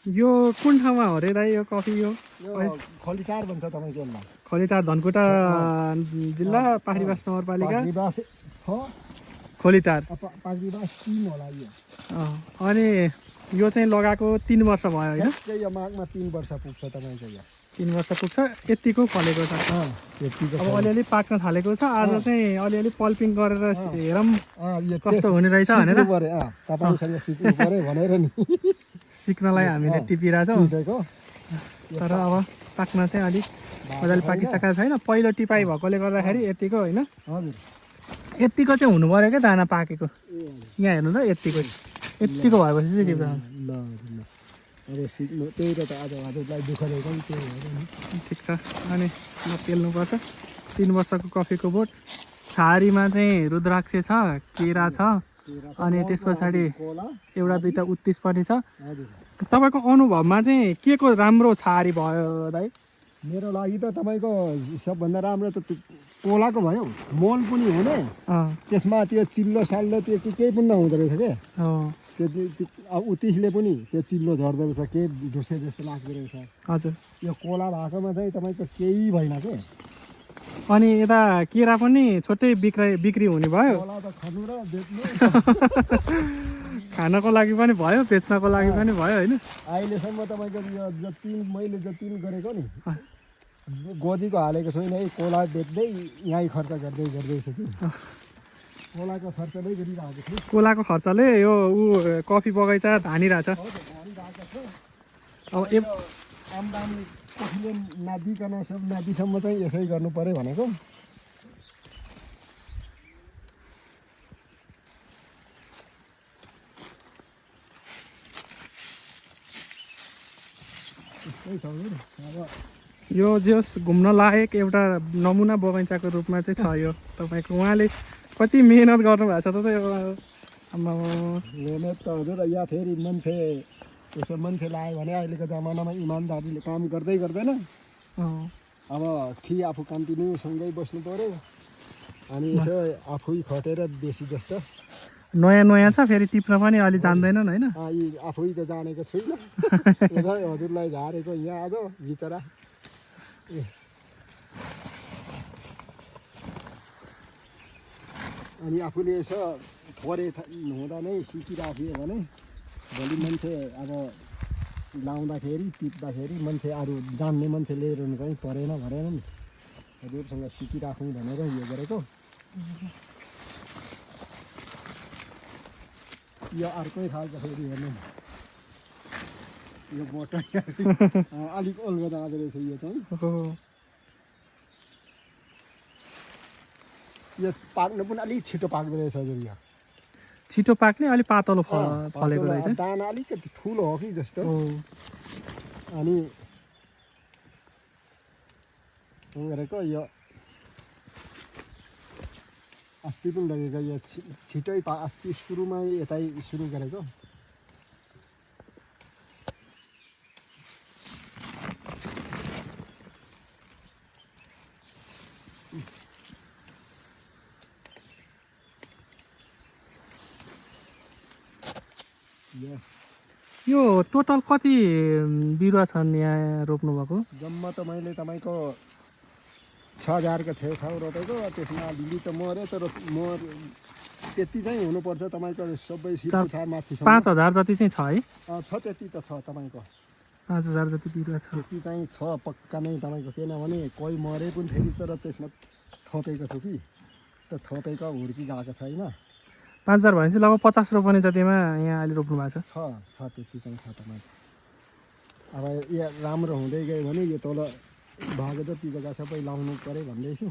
यो कुन ठाउँमा हो रे दाइ यो कफी यो खलिटार भन्छ तपाईँको यसलाई खलिटार धनकुटा जिल्ला पाखरीबास नगरपालिका पाखरीबास खोलिटार पाखरीबास 3 होला यो अनि यो चाहिँ लगाएको 3 वर्ष भयो होइन यो माघमा 3 वर्ष पुग्छ तपाईँको यो 3 वर्ष पुग्छ यतिको फलेको छ यतिको अब अलिअलि पाक्न थालेको छ आज चाहिँ अलिअलि पल्पिङ गरेर हेरौँ कस्तो हुने रहेछ भनेर तपाईँसँग सिक्नु पर्यो भनेर नि सिक्नलाई हामीले टिपिरहेछौँ तर अब पाक्न चाहिँ अलिक मजाले पाकिसकेको छैन पहिलो टिपाइ भएकोले गर्दाखेरि यतिको होइन यतिको चाहिँ हुनु पऱ्यो क्या दाना पाकेको यहाँ हेर्नु त यतिको यतिको भएपछि चाहिँ टिप्दा अब सिक्नु त्यही त आज हजुरलाई दुःख दिएको नि त्यही हो नि ठिक छ अनि पेल्नुपर्छ 3 वर्षको कफीको बोट छहारीमा चाहिँ रुद्राक्ष छ केरा छ अनि त्यस पछाडि एउटा दुईवटा उत्तिस पनि छ तपाईँको अनुभवमा चाहिँ के को राम्रो छहारी भयो दाइ मेरो लागि त तपाईँको सबभन्दा राम्रो त कोलाको भयो मल पनि हुने त्यसमा त्यो चिल्लो साल्लो त्यो केही पनि नहुँदो रहेछ क्या त्यो अब उत्तिसले पनि त्यो चिल्लो झर्दो रहेछ केही ढुसे जस्तो लाग्दो रहेछ हजुर यो कोला भएकोमा चाहिँ तपाईँको केही भएन के अनि यता केरा पनि छुट्टै बिक्री हुने भयो कोला त खानु र बेच्नु खानको लागि पनि भयो बेच्नको लागि पनि भयो होइन अहिलेसम्म तपाईँको यो जति मैले जति गरेको नि गोजीको हालेको छुइनँ है कोला बेच्दै यहीँ खर्च गर्दैछु कि कोलाको खर्चले गरिरहेको छु कोलाको खर्चले यो कफी बगैँचा धानिरहेछ अब आम्दानी कफीले नदिकन नदीसम्म चाहिँ यसै गर्नु पऱ्यो भनेको यो जस घुम्न लायक एउटा नमुना बगैँचाको रूपमा चाहिँ छ यो तपाईँको उहाँले कति मेहनत गर्नुभएको छ त यो मेहनत त हजुर यहाँ फेरि मान्छे यसो मान्छे लाग्यो भने अहिलेको जमानामा इमान्दारीले काम गर्दैन अब कि आफू कन्टिन्यूसँगै बस्नु पऱ्यो अनि यसो आफै खटेर बेसी जस्तो नयाँ छ फेरि टिप्न पनि अलि जान्दैनन् होइन आफै त जानेको छुइनँ हजुरलाई झारेको यहाँ आज बिचरा अनि आफूले यसो थोरै हुँदा नै सिकिराख्यो भने भोलि मान्छे अब लाउँदाखेरि टिप्दाखेरि मान्छे अरू जान्ने मान्छे लिएर चाहिँ परेन भनेर नि हजुरसँग सिकिराखौँ भनेर यो गरेको यो अर्कै खालको फेरि हेर्नु यो बोट अलिक ओल्गो जाँदो रहेछ यो चाहिँ यो पाक्नु पनि अलिक छिटो पाक्दो रहेछ हजुर यो छिटो पाक्ने अलिक पातलो फलेको रहेछ दाना अलिकति ठुलो हो कि जस्तो अनि गरेको यो अस्ति पनि लगेको यो छिटै अस्ति सुरुमा यतै सुरु गरेको यो टोटल कति बिरुवा छन् यहाँ रोप्नुभएको जम्मा त मैले तपाईँको 6000को छेउछाउ रोपेको त्यसमा अलिअलि त मऱ्यो तर त्यति चाहिँ हुनुपर्छ तपाईँको सबै सिटपुछार माथि 5000 जति चाहिँ छ है छ त्यति त छ तपाईँको 5000 जति बिरुवा छ त्यति चाहिँ छ पक्का नै तपाईँको किनभने कोही मरे पनि फेरि तर त्यसमा थपेको छु कि त थपेको हुर्की गएको छैन 5000 भनेपछि लगभग 50 रोपनी जतिमा यहाँ अहिले रोप्नु भएको छ त्यति चाहिँ छ तपाईँको अब यो राम्रो हुँदै गयो भने यो तल भाग जति जग्गा सबै लाउनु पऱ्यो भन्दैछु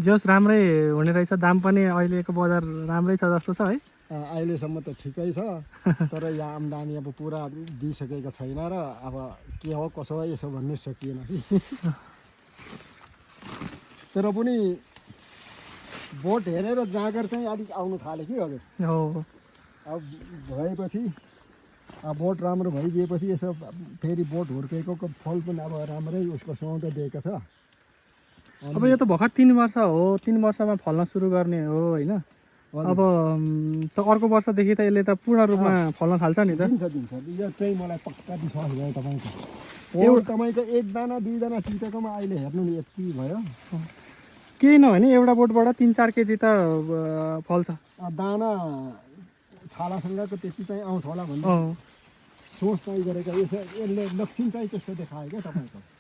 जस राम्रै हुने रहेछ दाम पनि अहिलेको बजार राम्रै छ जस्तो छ है अहिलेसम्म त ठिकै छ तर यहाँ आम्दानी अब पुरा दिइसकेको छैन र अब के हो कसो हो यसो भन्नु सकिएन कि तर पनि बोट हेरेर जाँगर चाहिँ अलिक आउनु थाल्यो कि हजुर हो अब भएपछि बोट राम्रो भइदिएपछि यसो फेरि बोट हुर्केको फल पनि अब राम्रै उसको सुहाउँद दिएको छ अब यो त भर्खर 3 वर्ष हो 3 वर्षमा फल्न सुरु गर्ने हो होइन अब त अर्को वर्षदेखि त यसले त पूर्ण रूपमा फल्न थाल्छ नि त। दिन्छ यो चाहिँ मलाई पक्का विश्वास भयो तपाईँको। तपाईँको एक दाना दुई दाना टिपेकोमा अहिले हेर्नु नि यति भयो। केही नभने एउटा बोटबाट 3-4 केजी त फल्छ। दाना छालासँगको त्यति चाहिँ आउँछ होला भन्ने सोच चाहिँ गरेको यसले लक्षण चाहिँ त्यस्तो देखायो क्या तपाईँको।